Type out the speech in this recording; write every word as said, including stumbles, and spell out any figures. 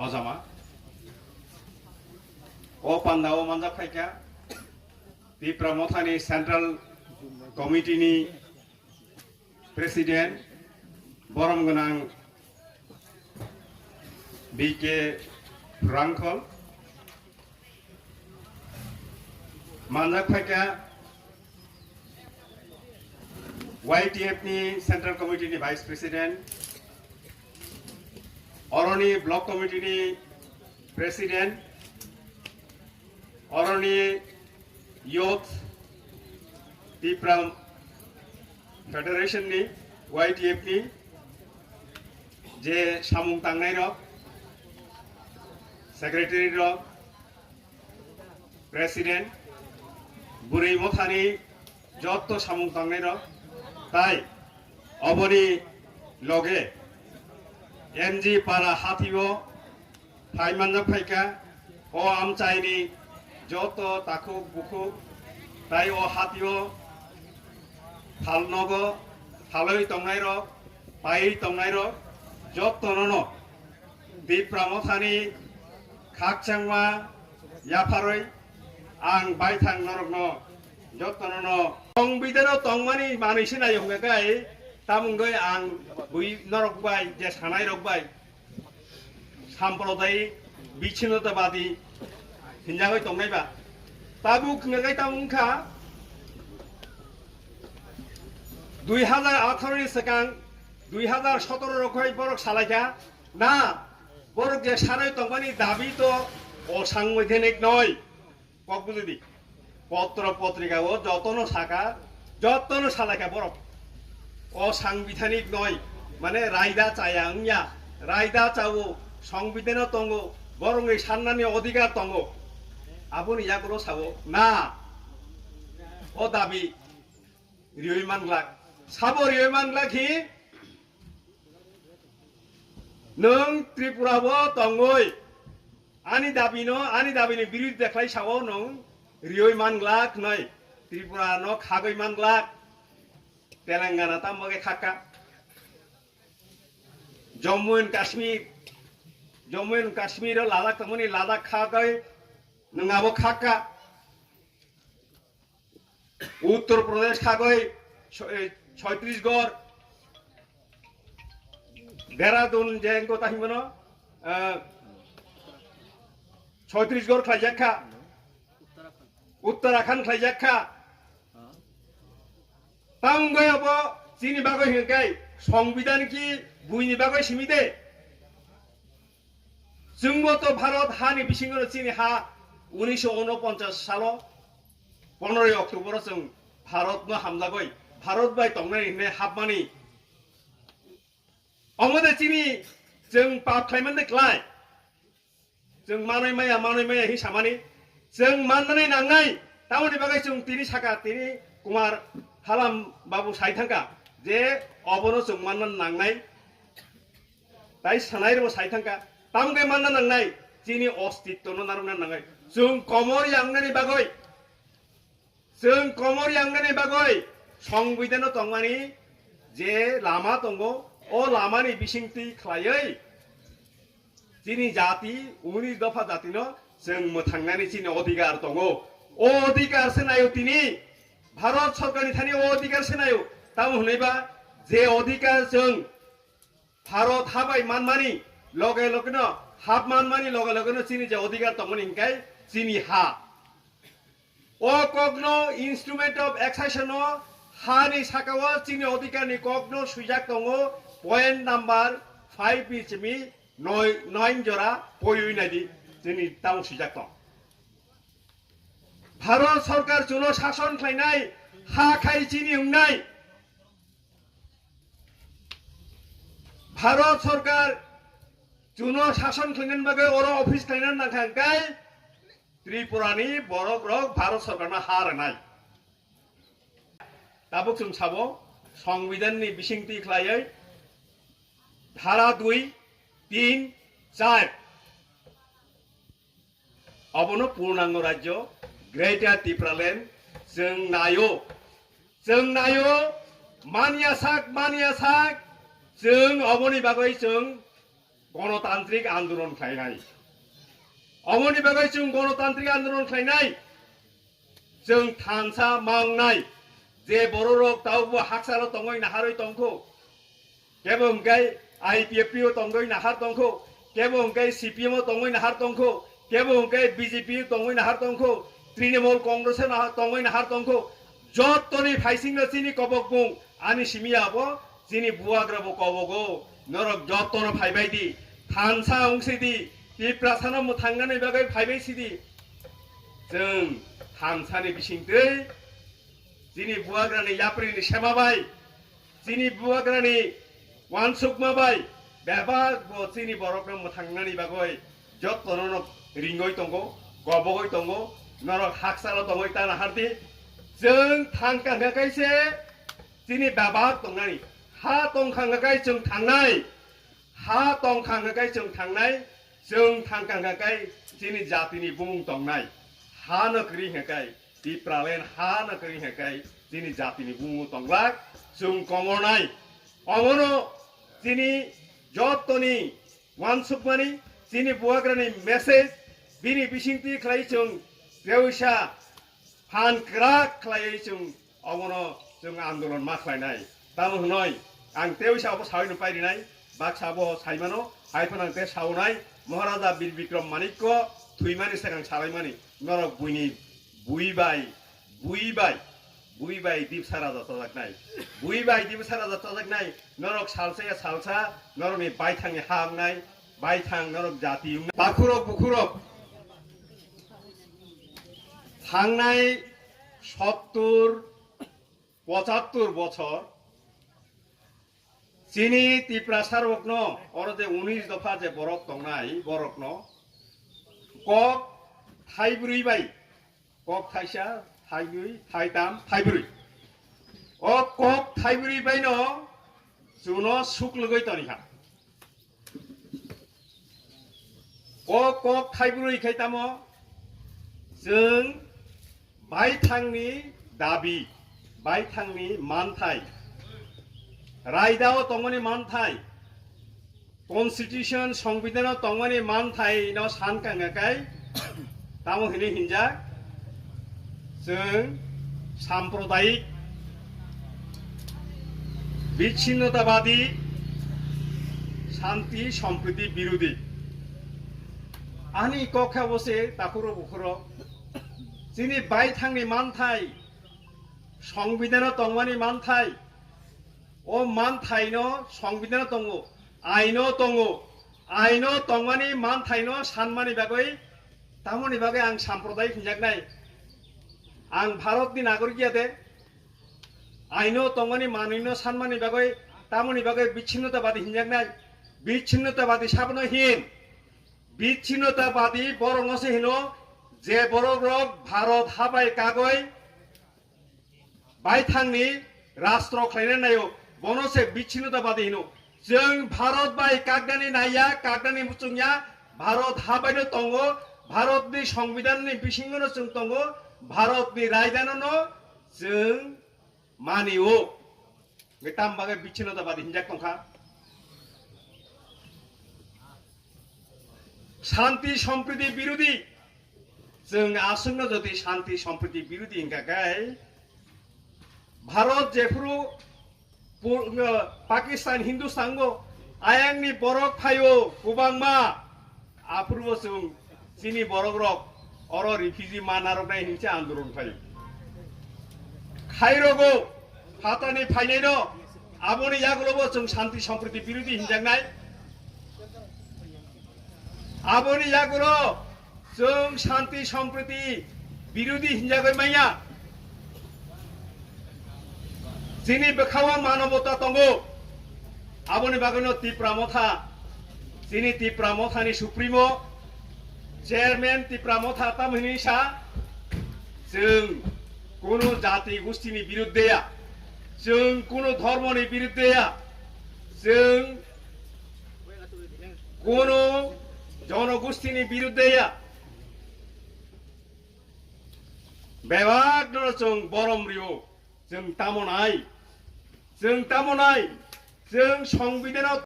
Ojama. O pandao manjak phaikha Tipra Mothani Central Committee ni President, borom gwnang B K Rangkhol, manjak phaikha Y T F ni Central Committee ni Vice President, oroni Block Committee ni President, oroni Youth Tipra Federation ni, Y T F ni je samung tangnai rok, secretary rok, president, bwrwi mothani jotto samung tangnai rok, tai oboni loge M G para hatio phai manjak phaikha, o amchaini joto takhuk bukhuk, tai o hatio phalnogo phalwi tongnairok, paiwi tongnairok, jottonono Tipra Mothani khakchangma yapharwi ang baithang norokno jottonono. Songbidano tongmani manwi se nai hwnka khe, tamungoi ang bui norok bai je sanairok bai samprodayik, bichinotobadi hinjagwi tongnai ba. Tabuk hinjagwi tamo wngkha dui hazar atharo ni swkang dui hazar sotoro rok hai borok salaikha na, borok je sanwi tongmani dabi to osangwidhinik noi. Kok bujidi. Potro potrika o jotono saka, jotono salaikha borok. O sangbidanik noi, mane raida chaya wngya, raida chawo, songbidano tongo, borokni sannani odhikar tongo. Aboni yagulo sao, na, o dabi riwi manglak. Sabo riwi manglak hi, nwng Tripura o tongoi, ani dabi no, ani dabi ni biruddhe khlai sao nwng riwi manglak noi, Tripura no khagwi manglak, Telangana tamo khe khakka, Jammu and Kashmir, Jammu and Kashmir o Ladakh tongmani Ladakh khagwi nwng abo khakka. Uttar Pradesh khagoi, Chho-, eh, Chhattisgarh, Dehradun je engko ta himano, eh, Chhattisgarh khlaijak kha, Uttarakhand khlaijak kha. Tamo wngwi abo chini bagwi hwnkai, songbidhan ki buini bagwi simi de? Chwngbo to Bharat hani bisingo chini ha unisho unoponchas salo pondroi October o chwng Bharat no hamjagoi, Bharat bai tongnai hinwi hapmani. Omo de chini chwng pap khlaimani de klai. Chwng manwi maya, manwi maya hi samani. Chwng mannani nangnai. Tamoni bagwi chwng tini saka, tini Kumar Halam babu sai thangka je obono chwng manna nangnai. Tai sanai rw sai thangka, tamkhe manna nangnai, chini ostitto no narwkna nangnai. Chwng komor yangnani bagwi, chwng komor yangnani bagwi songbidano tongmani je lama tongo, o lamani bisingtwi khlaiwi chini jati, unis dopha jatino chwng mwthangnani chini odhikar tongo. O odhikar se nayo tini, Bharat sorkarni thani o odhikar se nayo. Tamo hwnwi ba je odhikar chwng Bharat habai manmani loge logeno, hap manmani loge logeno chini je odhikar tongmani hinkai chini ha. O kokno instrument of accession o hani sakao chini odhikarni kokno swijak tongo, point number five ni simi noi, nine jora poiwi naidi chini tamo swijak tong. Bharat sorkar chuno sason khlainai ha khai chini wngnai. Bharat sorkar chuno sason khlainani bagwi oro office khlaina nangkha hwnkhe Tripurani borok rok Bharat sorkarno ha rwnai. Tabuk chwng sabo, songbidhanni bisingtwi khlaiwi dhara dui, tin, char. Obono purnango rajyo, Greater Tipraland, chwng naio, chwng naio, manya sak, manya sak, chwng oboni bagwi chwng Gonotantrik andolon khlainai. Omoni bagwi chwng gonotantrik andolon khlainai. Chwng thansa mangnai. Je bororok taubo haksalo tongwi naharwi tongkho. Kebo hwnkhe I P F T o tongwi nahar tongkho. Kebo hwnkhe C P M o tongwi nahar tongkho. Kebo hwnkhe B J P o tongwi nahar tongkho. Trinamool Congress o nahar tongwi nahar tongkho. Jottoni phaisingno chini kobok bung. Ani simi abo chini buagra bo kobogo, norok jottono phaibai di, thansa wngsi di, Tiprasano mwthangnani bagwi phaibai si di. Chwng thansani bisingtwi chini buagrani yaprini sema bai, chini buagrani uansukma bai, bebak bo chini borokno mwthangnani bagwi jottono no ringoi tongo, kobogoi tongo, norok haksalo tongoi ta nahardi. Chwng thangka hwnkha khe se chini bebak tongnani. Ha tongkha hwnkha khe chwng thangnai. Ha tongkha hwnkha khe chwng thangnai. Chwng thangka hwnkha khe chini jatini bumung tongnai. Ha no kwrwi hwnkha khe Tipraland ha no kwrwi hwnkha khe chini jatini bumung tonglak. Chwng komornai. Omono chini jottoni uansukmani, chini buagrani message, bini bisingtwi khlai chwng teisa phan kwrak khlaiwi chwng omono chwng andolon ma khlainai. Tamo hwnwi ang teisa obo sawi no pairinai, baksa abo saimano, hai phano ang te saunai, Maharaja Bir Bikram Manikko thwimani swkang salaimani, norok buini bui bai, bui bai, bui bai Dipsa Raja chajaknai. Bui bai Dipsa Raja chajaknai, norok salsa ya salsa, norokni baithangni ha wngnai, baithang norok jati wngnai. Takhurok bukhurok, thangnai sottur, pochattur bochor, chini Tiprasa rokno, oro je unis dopha je borok tongnai, borokno kok thaibrwi bai, kok thaisa, thainwi, thaitam, thaibrwi. O kok thaibrwi baino chuno suklugwi toniha. O kok thaibrwi khai tamo chwng baithangni dabi, baithangni manthai, raidao tongmani manthai, constitution, songbidano tongmani manthai no sankha hwnkha khe tamo hwnwi hinjak, chwng sampradayik bichinnotabadi, shanti sompriti birodhi. Ani kok khe bo se takhuro bukhuro chini baithangni manthai, songbidano tongmani manthai, o manthaino songbidano tongo, aino tongo, aino tongmani manthaino sanmani bagwi, tamoni bagwi ang sampradayik hinjaknai. Ang Bharatni nagorik ya de, aino tongmani manwino sanmani bagwi, tamoni bagwi bichinnotabadi hinjaknai. Bichinnotabadi sabno hin, bichinnotabadi borokno se hino, je borokrok Bharat habai kagwi baithangni rastro khlaina naio, bono se bichinnotabadi hino. Chwng Bharat bai kaknani naiya, kaknani muchungya, Bharat habaino tongo, Bharatni songbidhanni bisingono chwng tongo, Bharatni raidanono chwng manio. Hwnkhe tam bagwi bichinnotabadi hinjak tongkha? Shanti sompriti birodhi. Chwng aswkno jodi shanti sompriti birodhi hwnkha khe, Bharat jephuru pu-, uh, Pakistan, Hindustan go ayangni borok phaio kwbangma, aphuru bo chwng chini borok rok oro refugee ma narwknai hinwi se andolon khlaio. Khairogo phatani phainaino aboni yagulo bo chwng shanti sompriti birodhi hinjaknai. Aboni yagulo chwng shanti sompriti birodhi hinjagwi manya. Chini bwkhao manobota tongo. Aboni bagwino Tipra Motha, chini Tipra Mothani Supremo, Chairman Tipra Motha tamo hinwi sa, chwng kunu jati gustini birudde ya, chwng kunu dhormoni birudde ya, chwng kunu jonogustini birudde ya. Bebak no chwng borom rio, chwng tamo nai, chwng tamo nai, chwng songbidhano